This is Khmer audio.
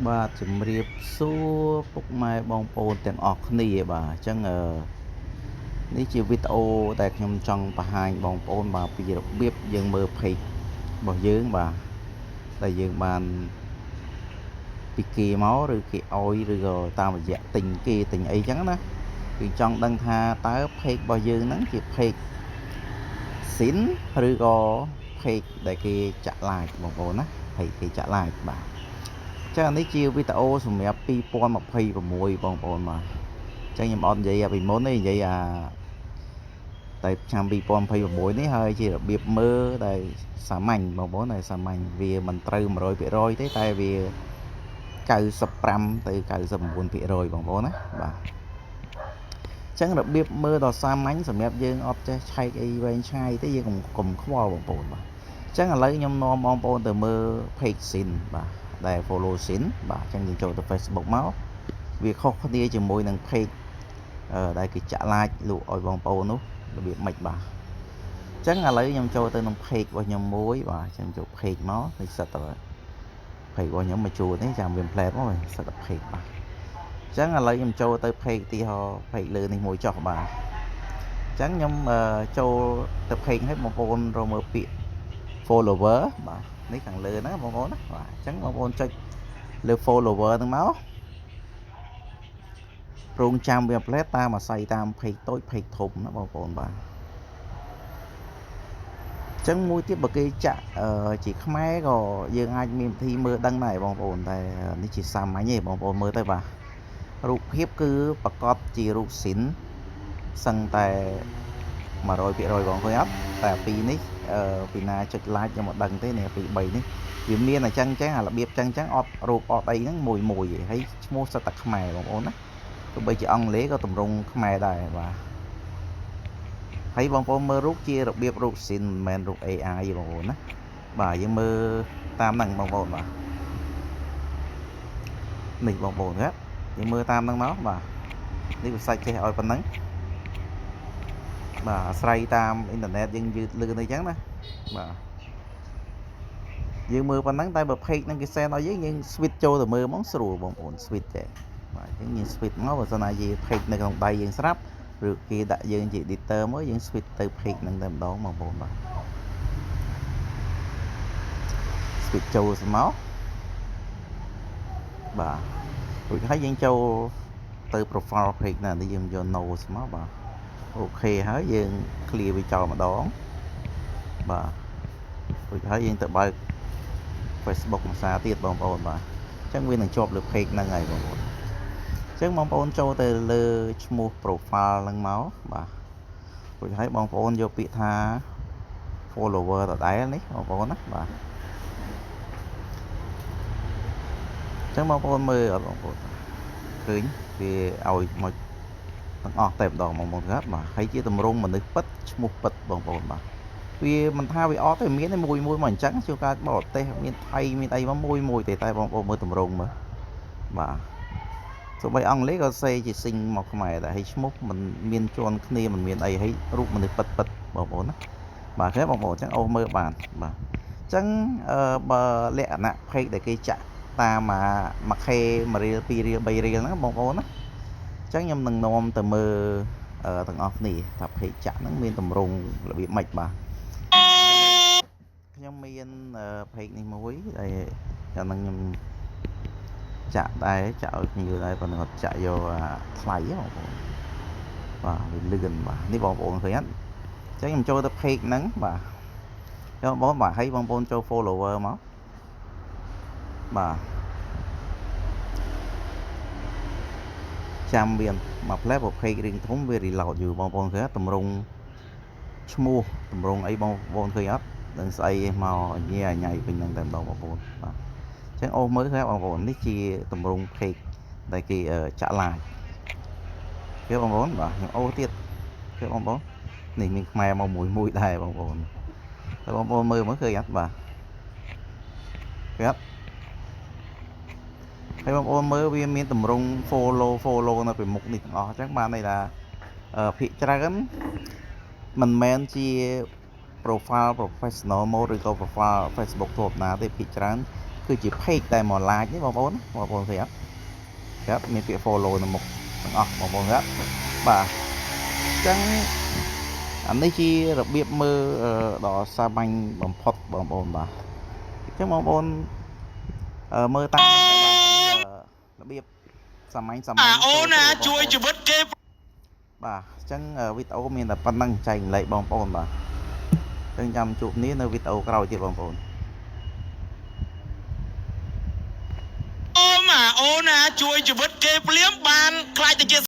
បាទជំរាបសួរពុកម៉ែបងប្អូនទាំងអស់គ្នាបាទអញ្ចឹងអឺនេះជាវីដេអូដែលខ្ញុំចង់បង្ហាញបងប្អូនបាទពីរបៀបយើងមើល page របស់យើងបាទដែលយើងបានពីគេមកឬគេឲ្យឬក៏តាមរយៈទិញគេទិញអីចឹងណាគឺចង់ដឹងថាតើ page របស់យើងហ្នឹងជា page ស៊ីនឬក៏ page ដែលគេចាក់ like បងប្អូនណា page គេចាក់ like បាទចឹងនេះជាវីដេអូសម្រាប់2026បងប្អូនបាទចឹងខ្ញុំអត់និយាយពីមុនទេនិយាយអាតែឆ្នាំ2026នេះហើយជារបៀបមើលដែលសាមញ្ញបងប្អូនដែលសាមញ្ញវាមិនត្រូវ100%ទេតែវា95ទៅ99%បងប្អូនណាបាទចឹងរបៀបមើលដ៏សាមញ្ញសម្រាប់យើងអត់ចេះឆែកអីវែងឆ្ងាយទេយើងកុំខ្វល់បងប្អូនបាទចឹងឥឡូវខ្ញុំនាំបងប្អូនទៅមើល page ស៊ីន បាទដែល follow ស៊ីន បាទអញ្ចឹងយើងចូលទៅ Facebook មកវាខុសគ្នាជាមួយនឹង page ដែលគេចាក់ like លក់ឲ្យបងប្អូននោះរបៀបម៉េចបាទអញ្ចឹងឥឡូវខ្ញុំចូលទៅក្នុង page របស់ខ្ញុំមួយបាទអញ្ចឹងចូល page មកនេះសិតតែ page របស់ខ្ញុំមកជួនេះចាំវា plate មកសិតតែ page បាទអញ្ចឹងឥឡូវខ្ញុំចូលទៅ page ទីហោ page លើនេះមួយចុះបាទអញ្ចឹងខ្ញុំចូលទៅ page ឲ្យបងប្អូនរកមើលពាក្យ follower បាទនេះខាងលើហ្នឹងបងប្អូនណាបាទអញ្ចឹងបងប្អូនចុចលើ follower ហ្នឹងមករងចាំវាផ្លែតាមអាស្រ័យតាម page តូច page ធំណាបងប្អូនបាទអញ្ចឹងមួយទៀតបើគេចាក់ជាខ្មែរក៏យើងអាចមានវិធីមើលដឹងដែរបងប្អូនតែនេះជាសាមញ្ញទេបងប្អូនមើលទៅបាទរូបភាពគឺប្រកបជារូបស៊ីនសឹងតែ100%បងឃើញអត់តែពីរនេះពីណាចុច like ខ្ញុំអត់ដឹងទេនេះពី3នេះវាមានអញ្ចឹងចឹងអារបៀបចឹងចឹងអត់រូបអត់អីហ្នឹងមួយមួយឯងហើយឈ្មោះសិតតែខ្មែរបងប្អូនណាទោះបីជាអង់គ្លេសក៏តម្រង់ខ្មែរដែរបាទហើយបងប្អូនមើលរូបជារបៀបរូបស៊ីនមិនមែនរូប AI ទេបងប្អូនណាបាទយើងមើលតាមហ្នឹងបងប្អូនបាទនេះបងប្អូនណាយើងមើលតាមហ្នឹងមកបាទនេះវាសាច់ចេះឲ្យប៉ុណ្ណឹងបាទអាស្រ័យតាមអ៊ីនធឺណិតយើងយឺតលឿនអីចឹងណាបាទយើងមើលប៉ុណ្ណឹងតែបើ page ហ្នឹងគេ send ឲ្យយើងយើង switch ចូលទៅមើលហ្មងស្រួលបងប្អូន switch ទេបាទអញ្ចឹងយើង switch មកបើសិនណាជា page នៅក្នុងដៃយើងស្រាប់ឬគេដាក់យើងជា editor មកយើង switch ទៅ page ហ្នឹងតែម្ដងបងប្អូនបាទ switch ចូលស្មកបាទរួចហើយយើងចូលទៅ profile page ណានេះយើងយក no ស្មកបាទ OK ហើយយើង clear វាចោលម្ដងបាទរួចហើយយើងទៅបើក Facebook មួយសារទៀតបងប្អូនបាទអញ្ចឹងវានឹងជាប់លើ page ហ្នឹងហើយបងប្អូនអញ្ចឹងបងប្អូនចូលទៅលើឈ្មោះ profile ហ្នឹងមកបាទរួចហើយបងប្អូនយកពាក្យថា follower ដដែលនេះបងប្អូនណាបាទអញ្ចឹងបងប្អូនមើលអត់បងប្អូនឃើញវាឲ្យមកទាំងអស់តែម្ដងបងប្អូនครับបាទហើយជាតម្រងមនុស្សពិតឈ្មោះពិតបងប្អូនបាទវាមិនថាវាអត់ទេមានតែមួយមួយមកអញ្ចឹងជួនកាលបរទេសមានថៃមានអីមកមួយមួយទេតែបងប្អូនមើលតម្រងមើលបាទសូម្បីអង់គ្លេសក៏សេជាស៊ីងមកខ្មែរដែរហើយឈ្មោះមិនមានជាន់គ្នាមិនមានអីហើយរូបមនុស្សពិតពិតបងប្អូនណាបាទឃើញបងប្អូនអញ្ចឹងអូសមើលបានបាទអញ្ចឹងអឺបើលក្ខណៈ page ដែលគេចាក់តាមមួយ K 1រៀល2រៀល3រៀលហ្នឹងបងប្អូនណាអញ្ចឹងខ្ញុំនឹងនាំទៅមើលទាំងអស់គ្នាថា page ចាក់ហ្នឹងមានតម្រងរបៀបម៉េចបាទខ្ញុំមាន page នេះមួយដែលកាលហ្នឹងខ្ញុំចាក់ដែរចាក់ឲ្យភ្ញៀវដែរប៉ុន្តែគាត់ចាក់យកអាថ្លៃបងប្អូនបាទវាលឿនបាទនេះបងប្អូនឃើញអត់អញ្ចឹងខ្ញុំចូលទៅ page ហ្នឹងបាទយកបងប្អូនបាទឲ្យបងប្អូនចូល follower មកបាទចាំវាមួយផ្លែប្រភេទរៀងធំវា reload យូរបងប្អូនឃើញតម្រងឈ្មោះតម្រងអីបងប្អូនឃើញអត់នឹងស្អីមកញ៉ៃញ៉ៃពេញហ្នឹងតែម្ដងបងប្អូនបាទអញ្ចឹងអូសមើលឃើញបងប្អូននេះជាតម្រង page ដែលគេចាក់ like គេបងប្អូនបាទខ្ញុំអូសទៀតគេបងប្អូននេះមានខ្មែរមកមួយមួយដែរបងប្អូនតែបងប្អូនមើលមើលឃើញអត់បាទឃើញអត់ហើយបងប្អូនមើលវាមានតម្រង follow follow នៅពីមុខនេះទាំងអស់អញ្ចឹងបានន័យថាភាគច្រើនមិនមែនជា profile professional mode ឬក៏ profile Facebook ធម្មតាទេភាគច្រើន គឺជា page ដែលមក like នេះបងប្អូនបងប្អូនឃើញអត់ครับមានពាក្យ follow នៅមុខទាំងអស់បងប្អូនครับបាទអញ្ចឹងអានេះជារបៀបមើលដ៏សាមញ្ញបំផុតបងប្អូនបាទអញ្ចឹងបងប្អូនមើលតាមបាទរបៀបសាមញ្ញសាមញ្ញ អាអូនណាជួយជីវិតគេ បាទអញ្ចឹងវីដេអូមានតែប៉ុណ្្នឹងចែកម្លែកបងប្អូនបាទអញ្ចឹងចាំជួបគ្នានៅវីដេអូក្រោយទៀតបងប្អូន អូមអាអូនណាជួយជីវិតគេភ្លាមបានខ្លាចទៅជា